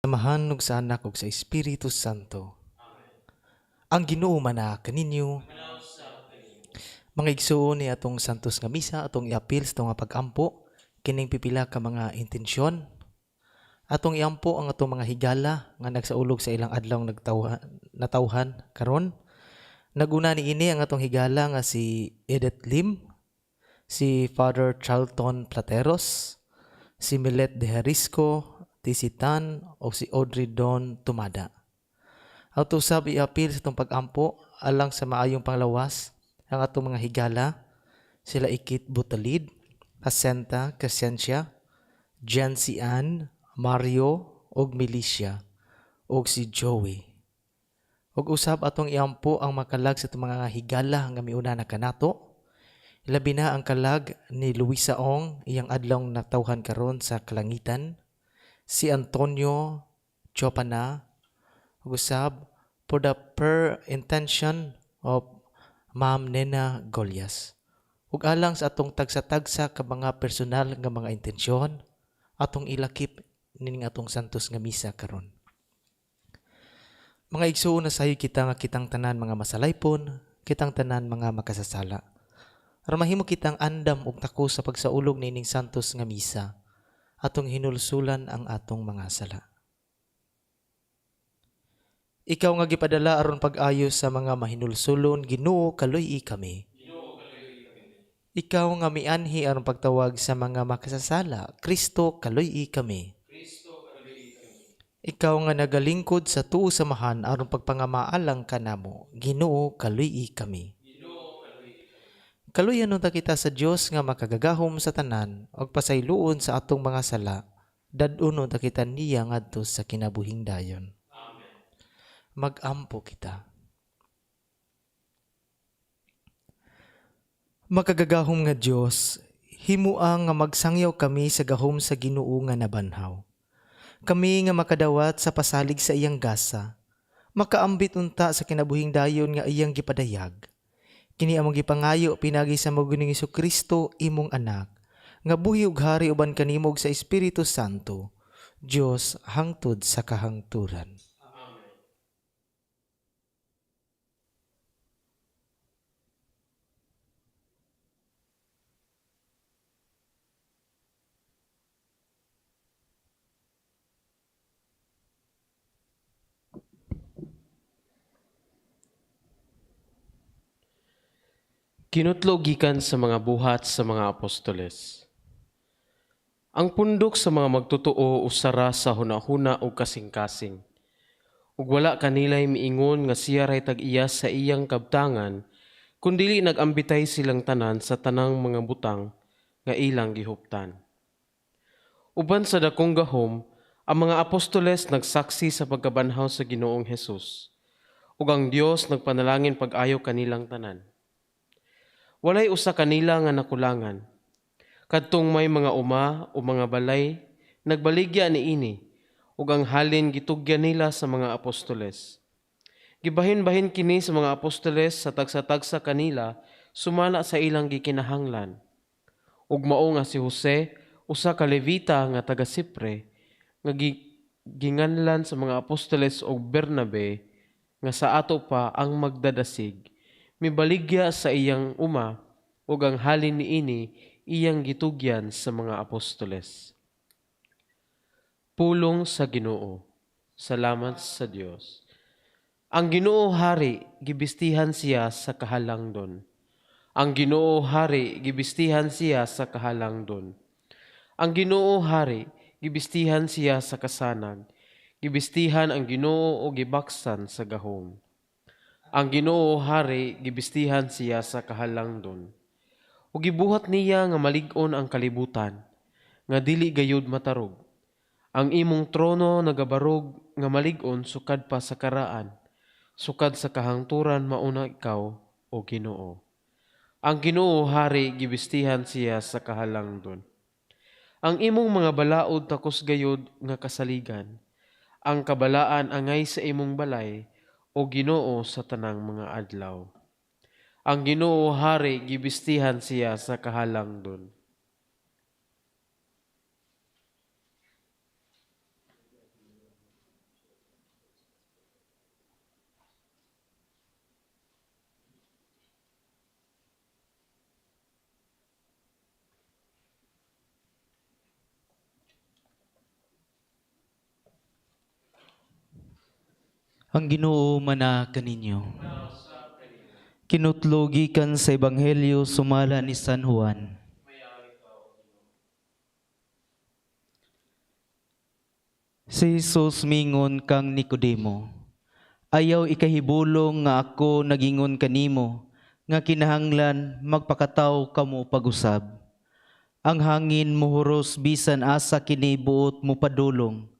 Amahan ug sa Anak ug sa Espiritu Santo. Ang Ginoo mana kaninyo. Mga igsuon, ni atong santos nga misa, atong iapil sa atong nga pag-ampo kining pipila ka mga intensyon. Atong iampo ang atong mga higala nga nagsaulog sa ilang adlaw nagtawhan, natawhan karon. Naguna niini ang atong higala nga si Edith Lim, si Father Charlton Plateros, si Milet de Harisco, Tisitan o si Audrey Don Tumada. Ato usab iapil sa atong pag-ampo alang sa maayong panglawas ang atong mga higala, sila Ikit Butalid, Hasenta Crescencia, Jancy Ann, Mario ug Milicia ug si Joey. Ug usab atong iampo ang makalag sa atong mga higala nga miuna na kanato. Labi na ang kalag ni Luisa Ong, iyang adlaw natawhan karon sa kalangitan, si Antonio Chopana, ug usab for the per intention of Ma'am Nena Golias. Ug alang sa atong tagsa-tagsa ka mga personal nga mga intensyon, atong ilakip nining atong santos nga misa karon. Mga igsuon, nasayo kita nga kitang tanan mga masalaypon, kitang tanan mga makasasala. Aron mahimo kitang andam ug takos sa pagsaulog niining santos nga misa, atong hinulsulan ang atong mga sala. Ikaw nga gipadala aron pag-ayo sa mga mahinulsulon, Ginoo, kaluy-i kami. Ikaw nga mianhi aron pagtawag sa mga makasasala, Kristo, kaluy-i kami. Ikaw nga nagalingkod sa tuo sa Amahan aron pagpangamaalang kanamo, Ginoo, kaluy-i kami. Kaluyan unta kita sa Dios nga makagagahom sa tanan ug pasayloon sa atong mga sala, dad-on unta kita niya ngadto sa kinabuhing dayon. Mag-ampo kita. Makagagahom nga Dios, himua nga magsangyaw kami sa gahom sa Ginoo nga nabanhaw. Kami nga makadawat sa pasalig sa iyang gasa, makaambit unta sa kinabuhing dayon nga iyang gipadayag. Kini among gipangayo pinagi sa Ginoong Kristo, imong anak, nga buhi ug hari uban kanimo ug sa Espiritu Santo, Dios hangtod sa kahangturan. Kinutlo gikan sa mga Buhat sa mga Apostoles. Ang pundok sa mga magtotoo usara sa hunahuna ug kasing-kasing. Ug wala kanilay miingon nga siya ray tag-iya sa iyang kabtangan, kundili nag-ambitay silang tanan sa tanang mga butang nga ilang gihuptan. Uban sa dakong gahom, ang mga apostoles nagsaksi sa pagkabanhaw sa Ginoong Hesus, ug ang Dios nagpanalangin pag-ayo kanilang tanan. Walay usa kanila nga nakulangan. Kadtong may mga uma o mga balay, nagbaligya niini, ug ang halin gitugyan nila sa mga apostoles. Gibahin-bahin kini sa mga apostoles sa tagsa-tagsa kanila sumala sa ilang gikinahanglan. Ug mao nga si Jose, usa ka Levita nga taga Sipre, nga ginganlan sa mga apostoles og Bernabe, nga sa ato pa ang magdadasig, mibaligya sa iyang uma, ug ang halin niini iyang gitugyan sa mga apostoles. Pulong sa Ginoo. Salamat sa Dios. Ang Ginoo hari, gibistihan siya sa kahalangdon. Ang Ginoo hari, gibistihan siya sa kahalangdon. Ang Ginoo hari, gibistihan siya sa kasanag. Gibistihan ang Ginoo o gibaksan sa gahom. Ang Ginoo hari, gibistihan siya sa kahalangdon. O gibuhat niya nga malig-on ang kalibutan, nga dili gayud matarog. Ang imong trono nagabarog nga malig-on sukad pa sa karaan, sukad sa kahangturan mauna ikaw, o Ginoo. Ang Ginoo hari, gibistihan siya sa kahalangdon. Ang imong mga balaod takos gayud nga kasaligan. Ang kabalaan angay sa imong balay, o Ginoo, sa tanang mga adlaw. Ang Ginoo hari, gibistihan siya sa kahalangdon. Ang Ginoo mana kaninyo. Kinutlo gikan sa Ebanghelyo sumala ni San Juan. Si Jesus mingon kang Nicodemo, "Ayaw ikahibulong nga ako nagingon kanimo nga kinahanglan magpakataw kamo pag-usab. Ang hangin muhuros bisan asa kini buot mopadulong.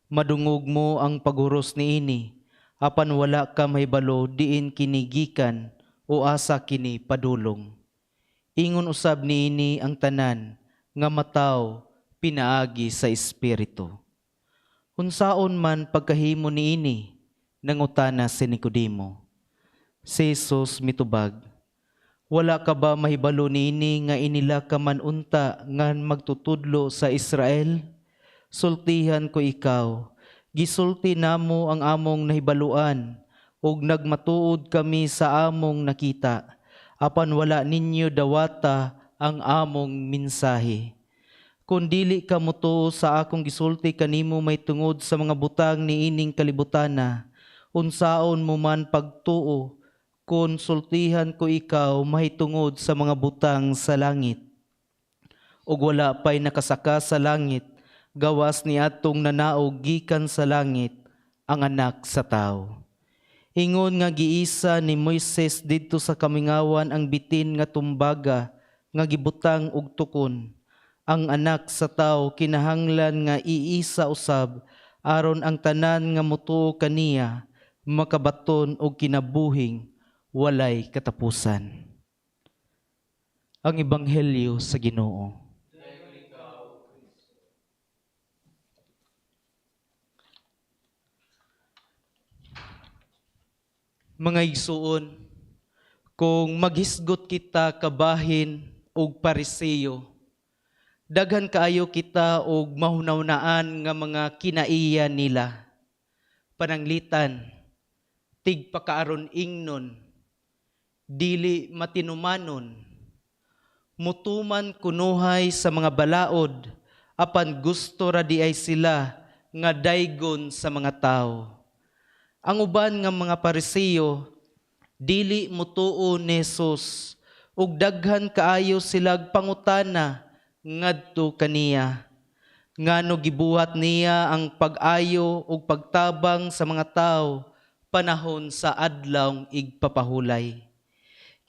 Madungog mo ang paghuros niini, apan wala ka mahibalo diin kini gikan o asa kini padulong. Ingon usab niini ang tanan nga mataw pinaagi sa Espiritu." "Unsaon man pagkahimo niini?" nangutana si Nicodemo. Si Jesus mitubag, "Wala ka ba mahibalo niini nga inila ka man unta nga magtutudlo sa Israel? Sultihan ko ikaw, gisulti namo ang among nahibaluan ug nagmatuod kami sa among nakita, apan wala ninyo dawata ang among mensahe. Kung dili ka motuo sa akong gisulti kanimo may tungod sa mga butang niining kalibutana, unsaon mo man pagtuo kung sultihan ko ikaw mahitungod sa mga butang sa langit? Ug wala pa'y nakasaka sa langit, gawas ni atong nanaog gikan sa langit, ang Anak sa Tawo. Ingon nga giisa ni Moises didto sa kamingawan ang bitin nga tumbaga nga gibutang og tukon, ang Anak sa Tawo kinahanglan nga iisa usab aron ang tanan nga motuo kaniya makabaton og kinabuhing walay katapusan." Ang Ebanghelyo sa Ginoo. Mga igsuon, kung maghisgot kita kabahin og Pariseo, daghan kaayo kita og mahunahunaan nga mga kinaiya nila. Pananglitan, tigpakaaron ingnon, dili matinumanon, mutuman kunuhay sa mga balaod, apan gusto ra di ay sila nga daygon sa mga tawo. Ang uban nga mga Pariseo dili mutuo ni Jesus ug daghan kaayo silag pangutana ngadto kaniya. Ngano gibuhat niya ang pag-ayo ug pagtabang sa mga tawo panahon sa adlawng igpapahulay?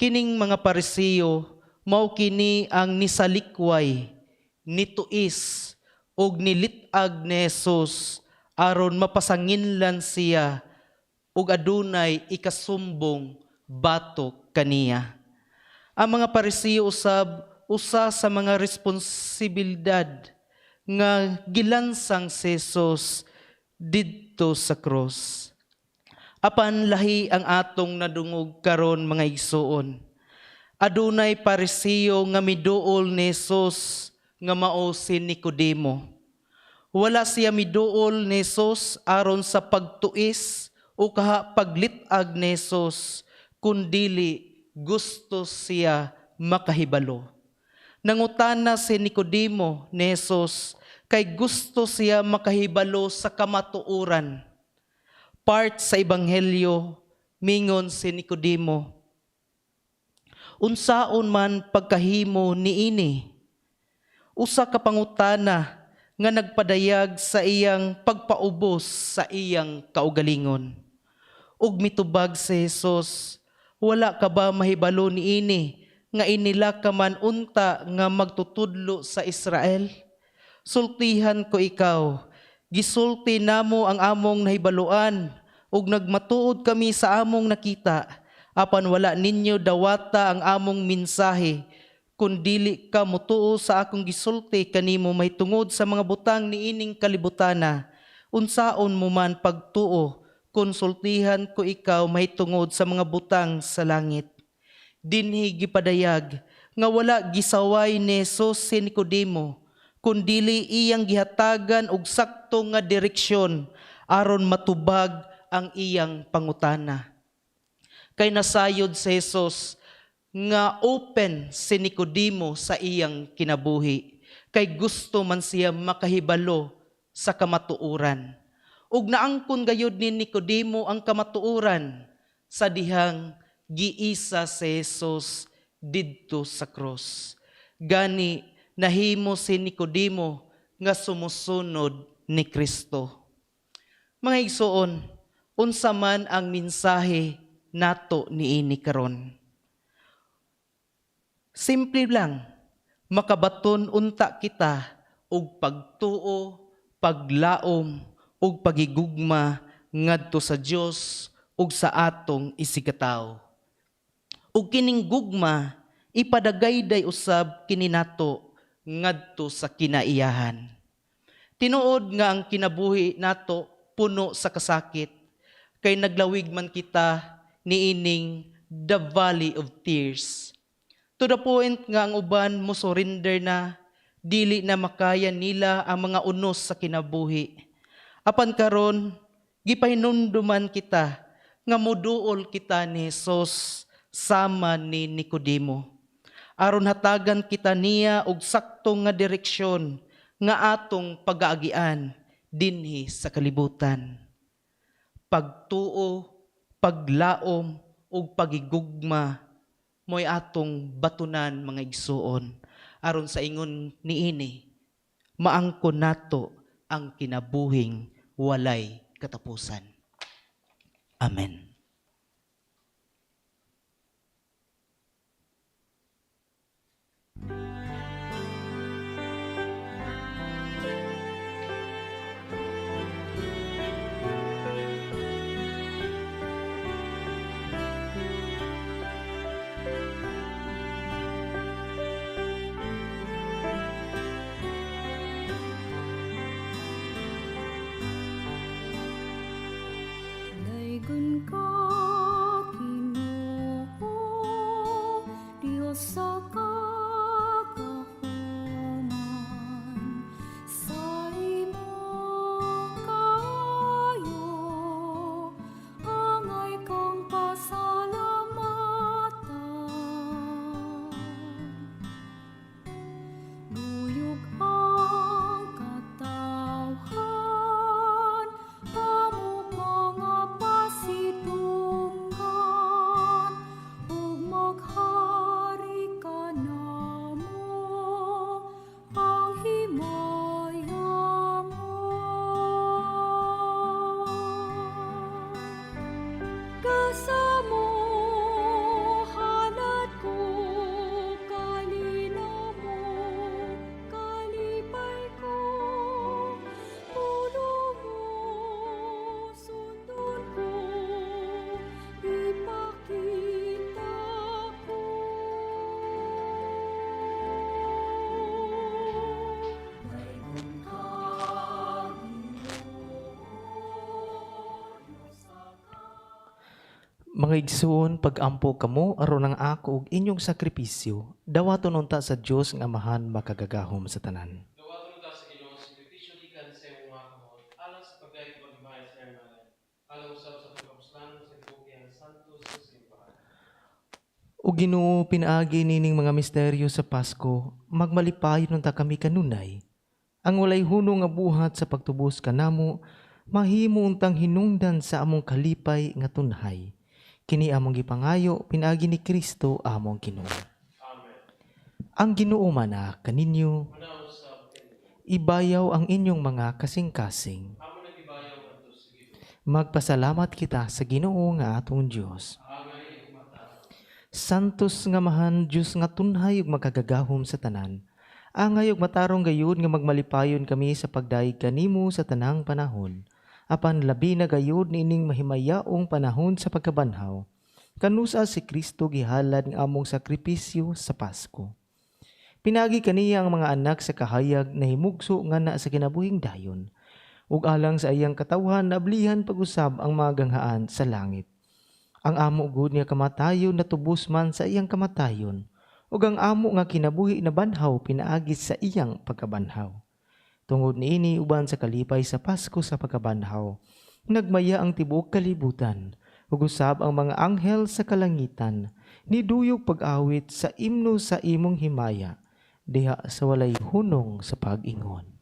Kining mga Pariseo mao kini ang nisalikway, nituis ug nilit-ag ni Jesus aron mapasanginlan siya ug adunay ikasumbong batok kaniya. Ang mga Pariseo usab usa sa mga responsibilidad nga gilansang si Jesus didto sa cross. Apan lahi ang atong nadungog karon, mga igsuon. Adunay Pariseo nga miduol ni Jesus nga mao si Nicodemo. Wala siya miduol ni Jesus aron sa pagtuis o kaha paglit-ag ni Jesus, kundili gusto siya makahibalo. Nangutana si Nicodemo ni Jesus kay gusto siya makahibalo sa kamatuoran. Part sa Ebanghelyo, mingon si Nicodemo, "Unsaon man pagkahimo niini?" Usa ka pangutana nga nagpadayag sa iyang pagpaubos sa iyang kaugalingon. Ug mitubag si Jesus, "Wala ka ba mahibalo niini nga inila ka man unta nga magtutudlo sa Israel? Sultihan ko ikaw, gisulti namo ang among nahibaluan ug nagmatuod kami sa among nakita, apan wala ninyo dawata ang among mensahe. Kung dili ka motuo sa akong gisulti kanimo may tungod sa mga butang niining kalibutana, unsaon mo man pagtuo konsultihan ko ikaw may tungod sa mga butang sa langit?" Dinhi gipadayag nga wala gisaway ni Jesus si Nicodemo, kundili iyang gihatagan og sakto nga direksyon aron matubag ang iyang pangutana. Kay nasayod si Jesus nga open si Nicodemo sa iyang kinabuhi, kay gusto man siya makahibalo sa kamatuoran. Ug naangkon gayud ni Nicodemo ang kamatuoran sa dihang giisa si Jesus didto sa krus. Gani nahimo si Nicodemo nga sumusunod ni Kristo. Mga igsoon, unsa man ang mensahe nato niini karon? Simple lang, makabaton unta kita og pagtuo, paglaom ug pagigugma ngadto sa Dios ug sa atong isigkatawo. Ug kining gugma ipadagayday usab kini nato ngadto sa kinaiyahan. Tinuod nga ang kinabuhi nato puno sa kasakit, kay naglawig man kita niining the valley of tears. To the point nga ang uban mo surrender na, dili na makaya nila ang mga unos sa kinabuhi. Apan karon gipahinumduman kita nga moduol kita ni Jesus sama ni Nicodemo. Aron hatagan kita niya og sakto nga direksyon nga atong pag-aagian dinhi sa kalibutan. Pagtuo, paglaom ug pagigugma mo'y atong batunan, mga igsuon, aron sa ingon niini maangkon nato ang kinabuhing walay katapusan. Amen. Daygon ka, Ginoo, Dios sa kagahuman, sa imong kaayo, angay kang pasalamatan. Duyog ang katawhan, amo ka nga pasidunggan, ug maghari ka namo, ang himaya mo. Gasa mo, halad ko, kalinaw mo, kalipay ko, pulong mo, sundon ko, ipakita ko. Daygon ka, Ginoo, Dios sa Mga igsoon, pag-ampo kamo aron ang ako ug inyong sakripisyo, dawaton unta sa Dios nga Amahan makagagahom sa tanan. Dawaton unta sa Ginoo sakripisyo gikan sa imong mga kamot, alang sa pagdayeg ug paghimaya sa iyang ngalan, alang usab sa pagkapuslan sa tibuok iyang santos nga simbahan. O Ginoo, pinaagi nining mga misteryo sa Pasko, magmalipayon unta kami kanunay. Ang walay hunong nga buhat sa pagtubos kanamo, mahimo untang hinungdan sa among kalipay nga tunhay. Kini among gipangayo pinaagi ni Kristo among Ginoo. Amen. Ang Ginoo man kaninyo, Manausab kanimo. Ibayaw ang inyong mga kasing-kasing. Amo nagibayaw ngadto sa Ginoo. Magpasalamat kita sa Ginoo nga atong Dios. Angay ug matarong. Santos nga Amahan, Dios nga tunhay ug makagagahom sa tanan. Angay ug matarong gayud nga magmalipayon kami sa pagdayeg kanimo sa tanang panahon. Apan labi na gayud niining mahimayaong panahon sa pagkabanhaw. Kanusa si Kristo gihalad nga among sakripisyo sa Pasko. Pinagi kaniya ang mga anak sa kahayag na himugso nga na sa kinabuhing dayon. Ug alang sa iyang katawhan nablihan pag-usab ang mga ganghaan sa langit. Ang amo gud nga kamatayon natubos man sa iyang kamatayon, ug ang amo nga kinabuhi na banhaw pinaagi sa iyang pagkabanhaw. Tungod niini uban sa kalipay sa Pasko sa pagkabanhaw, nagmaya ang tibuok kalibutan, ug usab ang mga anghel sa kalangitan, niduyog pag-awit sa imno sa imong himaya, diha sa walay hunong sa pag-ingon.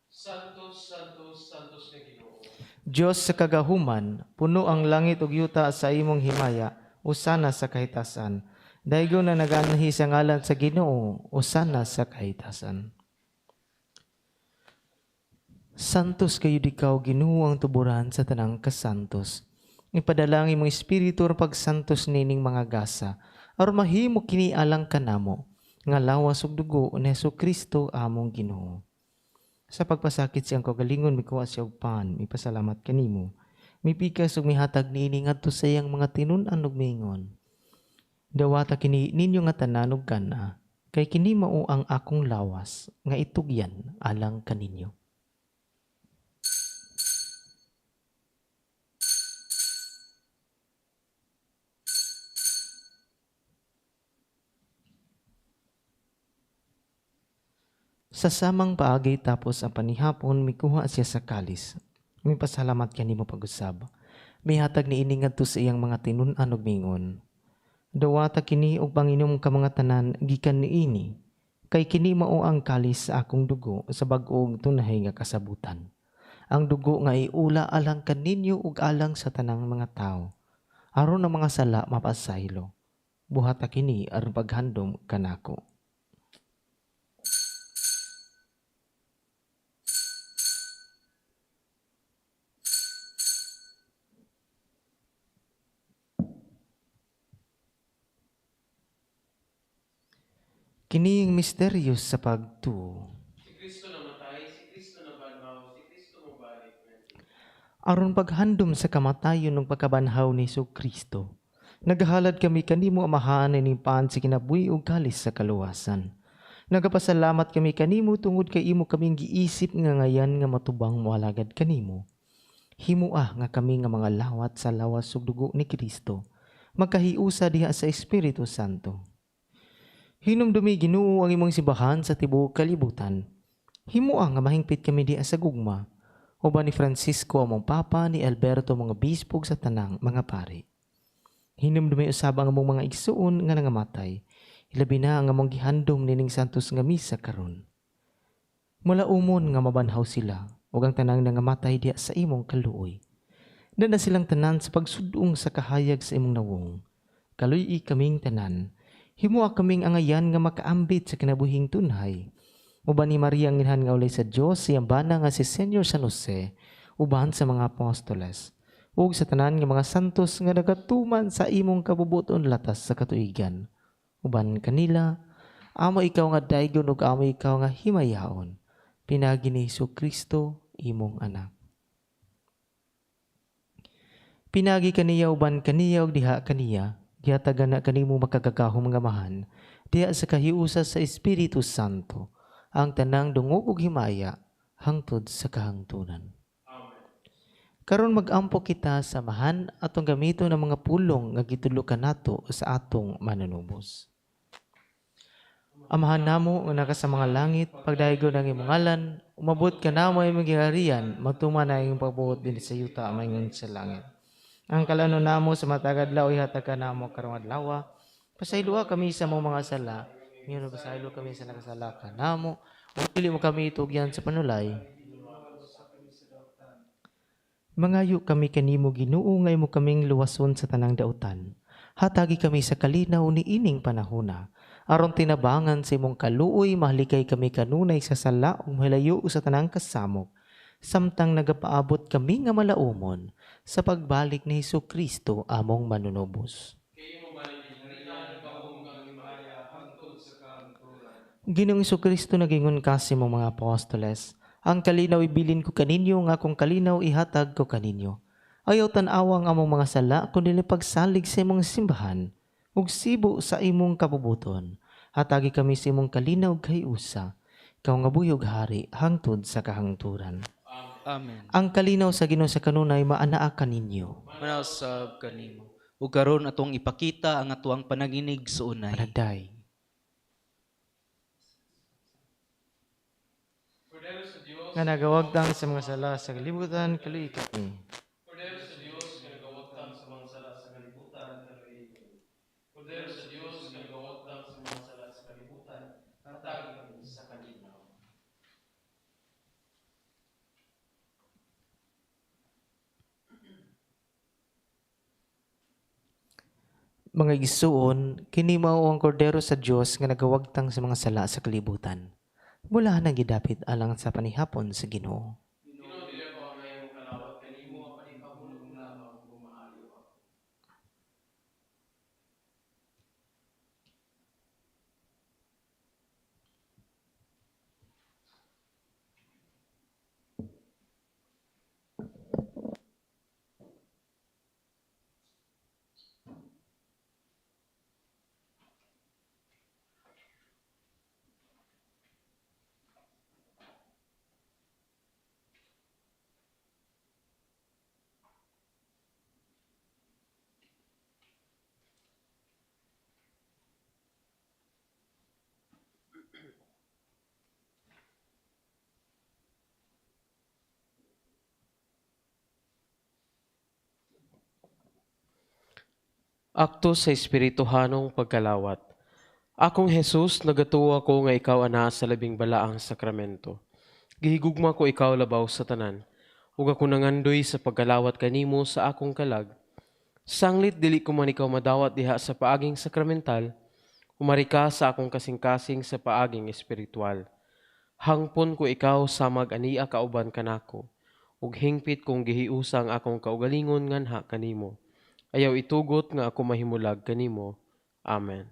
Santos, Santos, Santos nga Ginoo. Dios sa kagahuman, puno ang langit ug yuta sa imong himaya, usana sa kahitasan. Daygon na naganhi sa ngalan sa Ginoo, usana sa kahitasan. Santos kayo ikaw, Ginoo, ang tuburan sa tanang kasantos. Ipadala ang imong espiritu aron pagsantos nining mga gasa, aron mahimo kini alang kanamo, nga lawas ug dugo ni Hesus Kristo among Ginoo. Sa pagpasakit siyang kaugalingon, mikuha siya og pan, mipasalamat kanimo. Mipikas ug mihatag niini ngadto sa iyang mga tinun-an ug miingon: Dawata kini ninyo nga tanan ug kana, kay kini mao ang akong lawas nga itugyan alang kaninyo. Sa samang paagi tapos ang panihapon, mikuha siya sa kalis. Mipasalamat kanimo pag-usab. Mihatag niini ngadto sa iyang mga tinun-an ug miingon: Dawata kini ug panginom ka mga tanan gikan niini, kay kini mao ang kalis sa akong dugo sa bag-ong tunhay nga kasabutan. Ang dugo nga iula alang kaninyo ug alang sa tanang mga tawo, aron ang mga sala mapasaylo. Buhata kini aron paghandom kanako. Kini ang misteryo sa pagtuo. Si Kristo namatay, si Kristo nabanhaw, si Kristo mobalik. Aron paghandom sa kamatayon ug pagkabanhaw ni Hesus Kristo, nagahalad kami kanimo, Amahan, ining pan sa kinabuhi ug kalis sa kaluwasan. Nagapasalamat kami kanimo tungod kay imo kaming giisip nga ngayan nga matubang moalagad kanimo. Himua nga kami nga mga lawat sa lawas ug dugo ni Kristo, magkahiusa diha sa Espiritu Santo. Hinumdumi, Ginoo, ang imong simbahan sa tibuok kalibutan. Himua nga mahingpit kami diha sa gugma, uban ni Francisco among Papa, ni Alberto mga bispo sa tanang mga pari. Hinumdumi usab ang among mga igsuon nga nangamatay, ilabi na ang among gihandom nining santos nga misa karon. Mulaumon nga mabanhaw sila ug ang tanang nangamatay diha sa imong kaluoy. Dana silang tanan sa pagsudong sa kahayag sa imong nawong. Kaluy-i kaming tanan. Himua kaming angayan nga makaambit sa kinabuhing tunhay. Uban ni Maria ang Inahan nga ulay sa Dios, siyang bana nga si Senyor San Jose, uban sa mga apostoles, ug sa tanan nga mga santos nga nagatuman sa imong kabubuton latas sa katuigan. Uban kanila, amo ikaw nga daygon ug amo ikaw nga himayaon, pinaagi ni Hesus Kristo imong anak. Pinagi kaniya, uban kaniya ug diha kaniya, gihatagan na kanimo makagagahom nga Amahan, diha sa kahiusa sa Espiritu Santo, ang tanang dungog ug himaya hangtod sa kahangtunan. Amen. Karon mag-ampo kita sa Amahan atong gamiton ang mga pulong nga gitudlo kanato sa atong manunubos. Amahan namo nga naka sa mga langit, pagdaygon ang imong ngalan, umabot ka namo imong gingharian, matuman ang imong pagbuot dinhi sa yuta maingon sa langit. Ang kalanon namo sa matag adlaw ihatag kanamo karong adlaw. Pasayloa kami sa among mga sala, ingon pasaylo kami sa nakasala kanamo, ug dili mo kami itugyan sa panulay. Mangayo kami kanimo, Ginoo, nga imo kaming luwason sa tanang dautan. Hatagi kami sa kalinaw ni ining panahona, aron tinabangan sa imong kaluoy mahalikay kami kanunay sa sala ug mahilayo sa tanang kasamok, samtang nagapaabot kami nga malaumon sa pagbalik ni Hesus Kristo among manunubos. Ginoong Hesus Kristo, nagingon ka sa imong mga apostoles, ang kalinaw ibilin ko kaninyo, nga akong kalinaw ihatag ko kaninyo. Ayaw tan-awa ang among mga sala, kundi pagsalig sa imong simbahan, ug sibo sa imong kabubuton. Hatagi kami sa imong kalinaw kahiusa, ikaw nga buhi ug hari hangtod sa kahangturan. Amen. Ang kalinaw sa Ginoo sa kanunay maanaa kaninyo. Manausab kanimo. Ug karon atong ipakita ang atuang pananginig sa unay. Panagday. Nga nagawagtang sa mga sala sa kalibutan, kaluoyi kami. Kordero sa Dios nga nagawagtang sa mga sala sa kalibutan, kaluoyi kami. Kordero sa Dios nga nagawagtang sa mga sala sa kalibutan, hatagi kami sa kalinaw. Mga igsuon, kini mao ang kordero sa Dios nga nagawagtang sa mga sala sa kalibutan. Bulahan ang gidapit alang sa panihapon sa Ginoo. Akto sa Espirituhanong pagkalawat. Akong Jesus, nagatuo ako nga ikaw ana sa labing balaang sakramento. Gihigugma ko ikaw labaw sa tanan, ug ako nangandoy sa pagkalawat kanimo sa akong kalag. Sanglit dili ko man ikaw madawat diha sa paaging sakramental, umari ka sa akong kasing-kasing sa paaging espiritual. Hangpon ko ikaw samag ania kauban kanako, ug hingpit kong gihiusa ang akong kaugalingon nganha kanimo. Ayaw itugot nga ako mahimulag kanimo. Amen.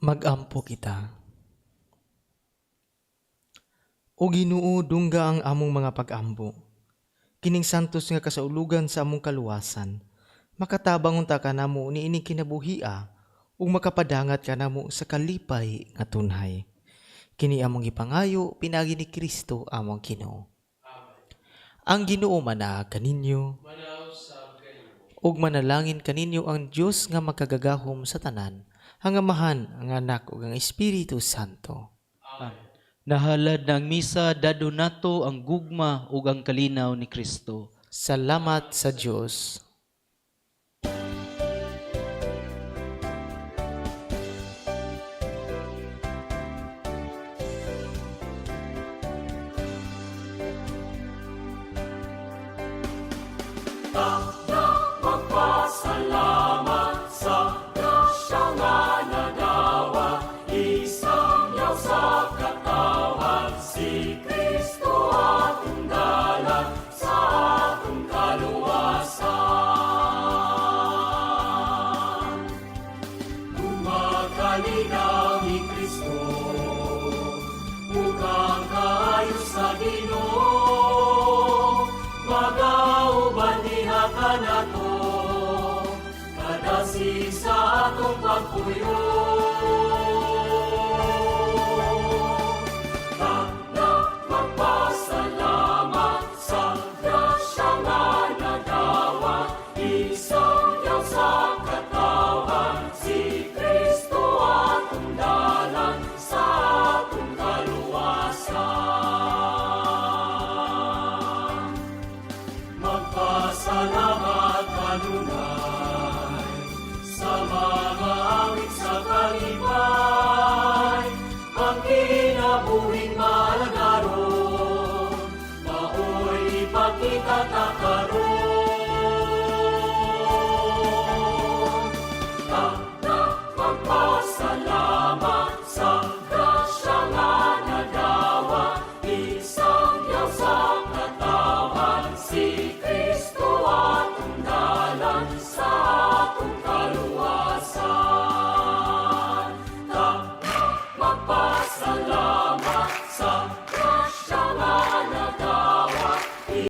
Magampo kita. O Ginoo, dungga ang among mga pag-ampo. Kining santos nga kasaulugan sa among kaluwasan, makatabang unta kanamo niining kinabuhia ug makapadangat kanamo sa kalipay nga tunhay. Kini among gipangayo pinaagi ni Kristo among Ginoo. Ang Ginoo manaa kaninyo. Ug manalangin kaninyo ang Dios nga makagagahom sa tanan, ang Amahan, ang Anak ug ang Espiritu Santo. Amen. Nahalad na ang misa, dado nato ang gugma ug ang kalinaw ni Kristo. Salamat sa Dios. Magpasalamat sa grasya nga nadawa, isangyaw sa katawan, si Kristo atong dalan sa atong kaluwasan. Gumakalinaw ni Kristo, ug ang kaayo sa Ginoo, magauban diha kanato, kadasig sa atong pagpuyo. Tana magpasalamat sa grasya nga nadawa, isangyaw sa katawan, si Kristo atong dalan sa atong kaluwasan. Magpasalamat kanunay sa mga awit sa kalipay, ang kinabuhing maalagaron, mao'y ipakita ta karon.